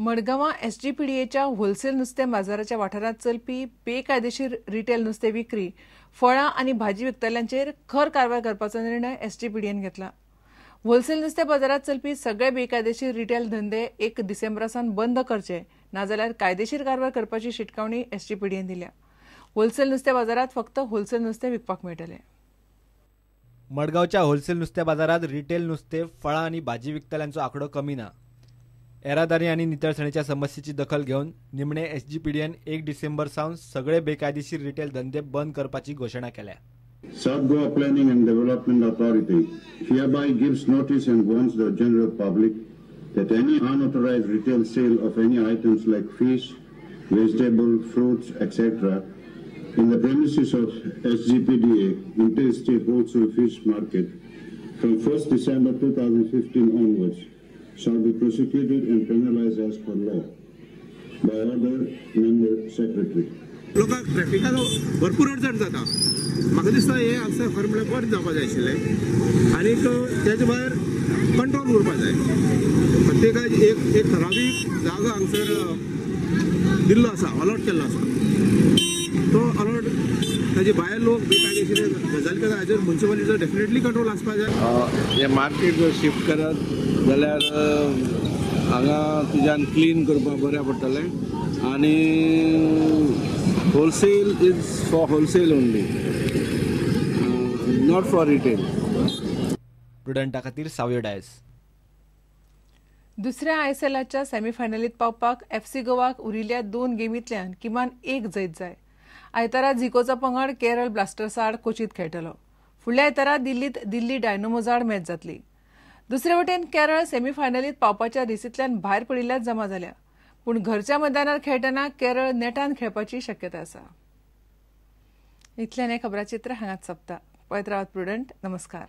मडगांवां एसजीपीडीएच्या होलसेल नुस्तें बाजाराच्या वाठारांत चलपी बेकायदेशीर रिटेल नुस्तें विक्री, फळां आनी भाजी विकतल्यांचेर खर कारवाय करपाचो निर्णय एसजीपीडीएन घेतला. होलसेल नुस्तें बाजारांत चलपी सगळे बेकायदेशीर रिटेल धंदे 1 डिसेंबरा सावन बंद करचे, नाजाल्यार कायदेशीर कारवाय करपाची शिटकावणी एसजीपीडीएन दिल्या. होलसेल नुस्तें बाजारांत फक्त होलसेल नुस्तें विकपाक मेळटलें. मडगांवच्या होलसेल नुस्त्या बाजारांत रिटेल नुस्तें, फळां आनी भाजी विकतल्यांचो आंकडो कमी ना. येरादारी आनी नितळसाणीच्या समस्येची दखल घेवन निमणे एसजीपीडीएन 1 डिसेंबर सावन सगळे बेकायदेशीर रिटेल धंदे बंद करपाची घोशणा केल्या. South Goa Planning and Development Authority hereby gives notice and warns the general public that any unauthorized retail sale of any items like fish, vegetable, fruits, etc. in the premises of SGPDA Interstate Wholesale Fish Market from 1st December 2015 onwards shall be prosecuted and penalized as per law. By order, Member Secretary. लोकांक ट्रॅफिकाचो भरपूर अडचण जाता. म्हाका दिसता हें हांगसर खरें म्हणल्यार बरें जावपाक जाय आशिल्लें आनीक तेजे भायर कंट्रोल उरपाक जाय. प्रत्येकाक एक एक ठरावीक जागो हांगसर दिल्लो आसा, अलॉट केल्लो आसा, तो अलॉट ताजे भायर लोक बेकायदेशीर गजाली करता हाजेर मुन्सिपालिटीचो डेफिनेटली कंट्रोल आसपाक जाय. हें मार्केट जर शिफ्ट करत जाल्यार हांगा तुज्यान क्लीन करपाक बऱ्या पडटलें आनी wholesale is for wholesale only, not for retail. प्रुडंटा खातीर सावयो डायस. दुसऱ्या आयएसएलाच्या सेमीफायनलीत पावपाक एफसी गोवाक उरिल्ल्या 2 गेमींतल्यान किमान 1 जैत जाय. आयतारा झिकोचो पंगड केरळ ब्लास्टर्स आड कोचीत खेळटलो. फुडल्या आयतारा दिल्लीत दिल्ली डायनोमोज आड मॅच जातली. दुसरे वटेन केरळ सेमीफायनलीत पावपाच्या रेसींतल्यान भायर पडिल्ल्यान जमा जाल्या, पूण घरच्या मैदानार खेळटना केरळ नेटान खेळपाची शक्यता आसा. इतल्यान हें खबराचित्र हांगाच सोंपता. पळयत रावात प्रुडंट. नमस्कार.